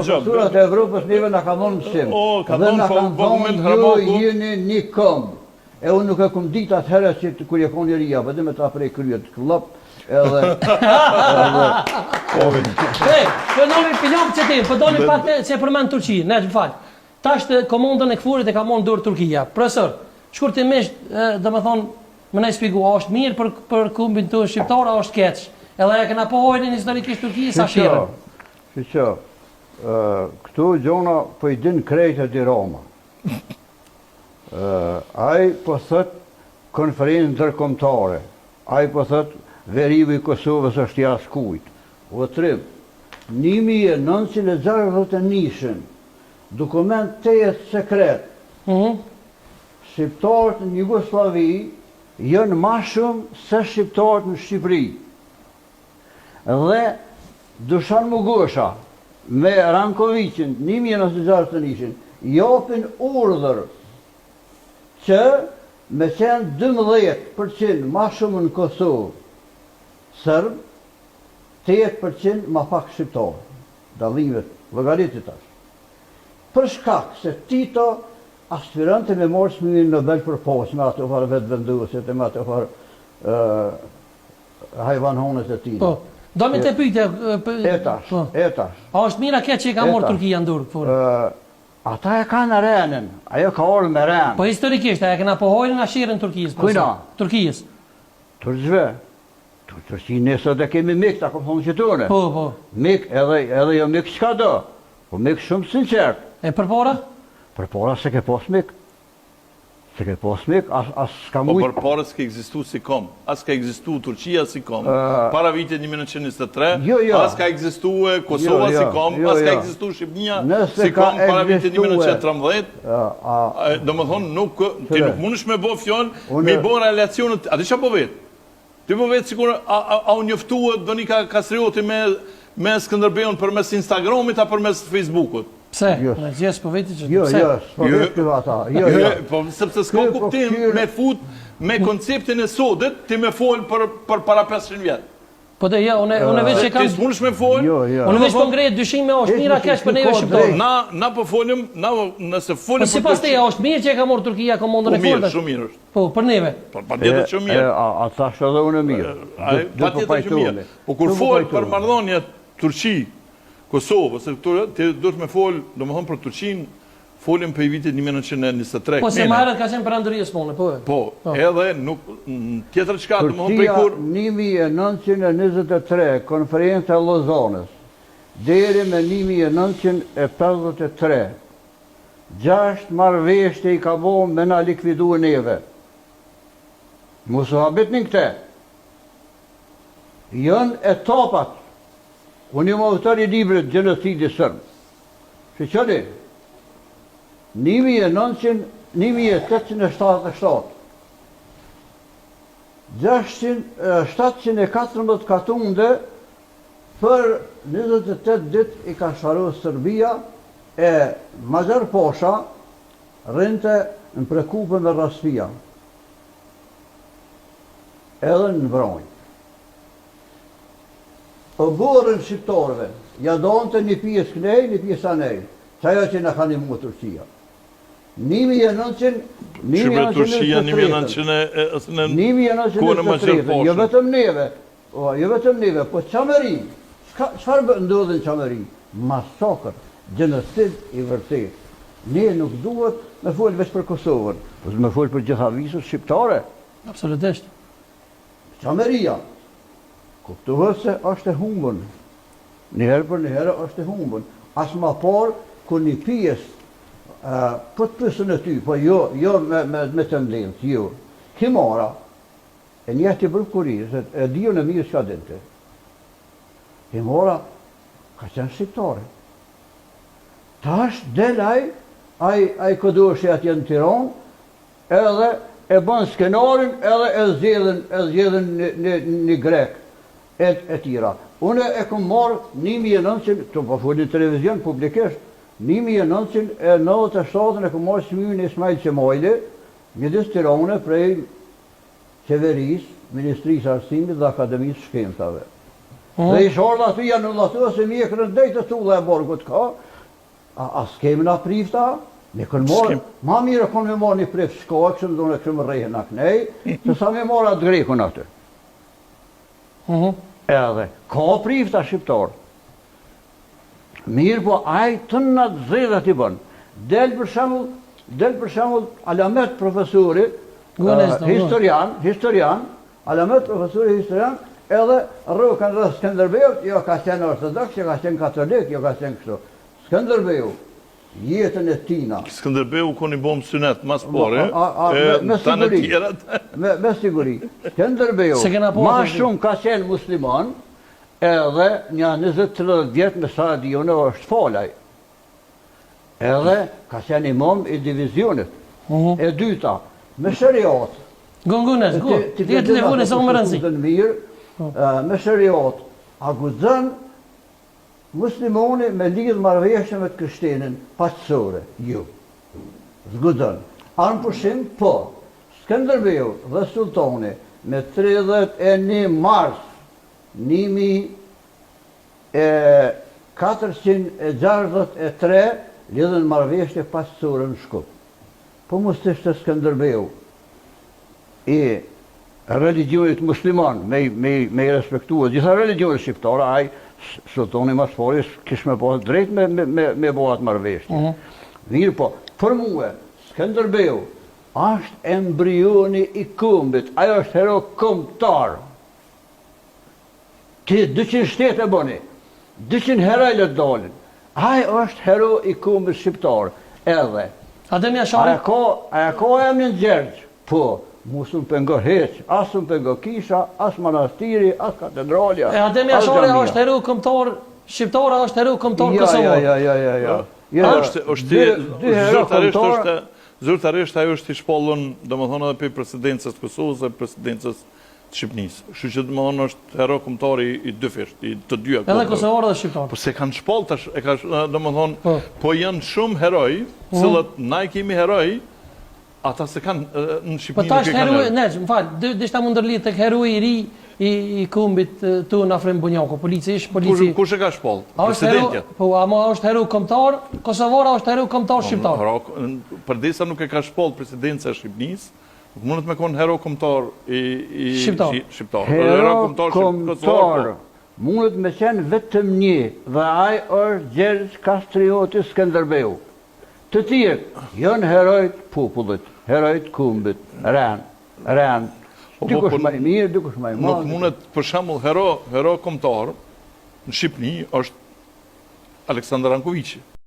Profesorat e Evropës neve na kanë dhonë mësim. Dhe na po, kanë thonë ju jeni një komb. E unë nuk e kom ditë atëherë që kur je konë i ri, apo dhe me ta prej kryet këllop, edhe... edhe... Ej, po doni pilon që ti, po doni pak të që e përmend Turqi, ne më fal. Tash të komandën e KFOR-it e ka marrë në dorë Turqia. Profesor, shkurtimisht, domethënë, më na shpjego, a është mirë për për kombin tonë shqiptar, a është keq? Edhe ja kena po hajrin historikisht Turqisë sa shirën. Shiqo, këtu gjona po i din krejt Edi Rama. Ai po thot konferencë ndërkombëtare. Ai po thot veriu i Kosovës është i askujt. O trim, 1961-shin, dokument tejet sekret, shqiptarët në Jugosllavi janë ma shumë se shqiptarët në Shqipëri. Dhe Dushan Mugosha me Rankoviqin 1961-shin japin urdhër që me qenë 12% ma shumë në Kosovë serb, 8% ma pak shqiptar. Dallimet, llogariti tash. Për shkak se Tito aspironte me marrë çmimin Nobel për paqe me ato farë vetëvendosjet e me ato farë hajvanhonet e tij. Po. Do mi të pyetja. E tash, po. e tash. A është mirë a keq që e ka marrë Turqia në dorë KFOR? Ata e kanë renën, ajo ka ardhur me ren. Po historikisht, a e kena po hajrin a sherrin Turqisë? Po Kujna? Turqisë. Turqve. Turqi ne sot e kemi mik, ta kom thonë që tone. Po, po. Mik, edhe, edhe jo mik çka do. Po mik shumë sinqert. E përpara? Përpara s'e ke pas mik. S'e ke pas mik, as, as s'ka Po mujt. përpara s'ka ekzistu si komb, as ka ekzistu Turqia si komb, para vitit 1923, Jo, jo. as ka ekzistue Kosova Jo, jo, si komb, jo, as ka jo. ekzistu Shqipnia Nëse si ka komb para vitit ekzistue, 1913, a, e, domethënë nuk ti nuk mundesh me bë fjalë, Unë- me bë relacionet, a di çfarë po vet? Ti po vet sikur a, a, a u njoftua Donika Kastrioti me me Skënderbeun përmes Instagramit a përmes Facebookut? Pse? Jo. Në gjithë po veti që Jo, pse? jo, s'po Jo. vet këtu ata. Jo, jo. Po sepse s'ka Ky po kuptim kqyr- me fut me konceptin e sotit ti me fol për për para 500 vjet. Po dhe jo, unë unë veç e kam Ti s'mundesh me fol. Jo, jo. Unë veç po ngrej dyshime, është mirë a keq për neve shqiptarët. Na na po folim, na nëse folim Po sipas teje, është mirë që e ka marrë Turqia komandën Po e mirë, fortë. shumë mirë është. Po, për neve. Po patjetër që mirë. A, a thash edhe unë mirë. Patjetër që mirë. Po kur fol për marrëdhëniet Turqi, Kosovë ose këto ti duhet me fol, domethënë për Turqinë Folim prej vitit 1923. Po se më herët ka qenë perandoria osmane, po. Po, po, edhe nuk tjetër çka, domethënë prej kur 1923, konferenca e Lozanës, deri me 1953. Gjashtë marrëveshje i ka bo me na likvidu neve. Mos u habitni n'këte. Janë etapat. Unë jam autor i librit Gjenocidi Serb. Shiqoni, 1900, 1877, 600, 714 katunde për 28 dit i ka shfaru Serbia e Maxhar Pasha rrinte në Prekupe me Rraspia edhe në Vranjë. Oborrin shqiptarëve, ja donte një pjesë knej, një pjesë anej, që ajo që na ka nimu Turqia. 1900, Turqia 1923, jo vetëm neve, o, jo vetëm neve, po Çamëri, çfarë ndodhi në Çamëri? Masakër, gjenocid i vërtet. Ne nuk duhet me fol veç për Kosovën, po me fol për gjitha viset shqiptare. Absolutisht. Çamëria, kuptohet se është e humbun. Një herë për një herë është e humbun. As ma parë, kur një pjesë, po të pysën e ty, po jo, jo me, me, me tendencë, jo. Himara, e njeh ti bërë se e di unë mirë çka dinte. Himara, ka qenë shqiptare. Tash del ai, ai, ai kodoshi atje në Tiranë, Edhe e bën skenarin edhe e zgjedhin e zgjedhin një një një grek e e tjera. Unë e kom marrë 1900, këtu po fol në televizion publikisht, 1997 e kom marrë çmimin Ismail Qemajli, midis Tirane prej qeverisë, Ministrisë së Arsimit dhe Akademisë së Shkencave. Dhe ish ardhë aty janë ullatu se mjekrën deri te tulla e borgut ka. A, a s'kemi na prifta? Me kon marrë, ma mirë kon me marrë një prift shko, e kështu më kështu më rrehen na knej, se sa me marrë atë grekun aty. Mhm. Edhe, ka prifta shqiptar. Mirë po, ai të në të zezat i bën. Del për shembull, del për shembull Alamet profesori, uh, historian, historian, Alamet profesori historian, edhe rrokën dhe Skënderbeut, jo ka qenë ortodoks, jo ka qenë katolik, jo ka qenë kështu. Skënderbeu, jetën e tina. Skënderbeu kon i bom synet mas pari, e tanë tjerat. Me, me siguri. Skënderbeu, ma shumë ka qenë musliman, edhe një 20-30 vjet me sa e di unë është fal ai. Edhe ka qenë imam i divizionit. Mhm. E dyta, me sheriat. Gongunes, gu, ti telefoni sa më rëndësi. Mirë, po. me sheriat, a guxon Muslimani me lidh marrëveshje me të krishtenin paqësore? Jo. S'guxon. Armëpushim? Po. Skënderbeu dhe Sulltani me 31 mars 1463 lidhën marrëveshje paqësore në Shkup. Po mos të ishte Skënderbeu i religjionit musliman me me me i respektu të gjitha religjionet shqiptare, ai sulltani mas pari kish me pas drejt me me me, me bo atë marrëveshje. Mm -hmm. Mirë po, për mue, Skënderbeu është embrioni i kombit, ai është hero kombëtar. Ti 200 shtete bëni, 200 heroj le të dalin. Ai është hero i kombit shqiptar, edhe. Adem Jashari? A e ka, a e ka emrin Gjergj? Po, mu s'më pengon hiç, as s'më pengon kisha, as manastiri, as katedralja, E Adem as Jashari xhamia. është hero kombëtar shqiptar, a është hero kombëtar Jo, jo, kosovar? jo, jo, jo, jo. Jo, jo. Është është Dy, dy hero zyrtarisht kombëtar, është zyrtarisht ajo është i shpallun, domethënë edhe prej presidencës të Kosovës dhe presidencës të Shqipnisë. Kështu që domethënë është hero kombëtar i, i dyfisht, i të dyja Edhe kombeve. kosovar dhe shqiptar. Po se kanë shpall tash, e ka domethënë, Po. po janë shumë heroj, të cilët na i kemi heroj, ata se kanë e, në Po Shqipni nuk tash e kanë heroi, heroj. ne, më fal, dishta mu ndërlidh tek heroi i ri i, i kombit e, tonë Afrim Bunjaku, polici ish Kush, polici. kush e ka shpall? A është hero, Presidentja. po ama është hero kombëtar kosovar, a është hero kombëtar shqiptar? Hero, përderisa nuk e ka shpall presidenca e Shqipnisë, Nuk mundet me konë hero kombëtar i, i Shqiptar. shqiptar. Hero kombëtar shqip- kosovar, kombëtar po. mundet me qenë vetëm një dhe ai është Gjergj Kastrioti Skënderbeu. Të tjerë janë herojt popullit, herojt kombit, ren, ren. Po, po, Dikush po, më i mirë, dikush më i Nuk madh. mundet, për shembull, hero, hero kombëtar në Shqipni është Aleksandar Rankoviqi.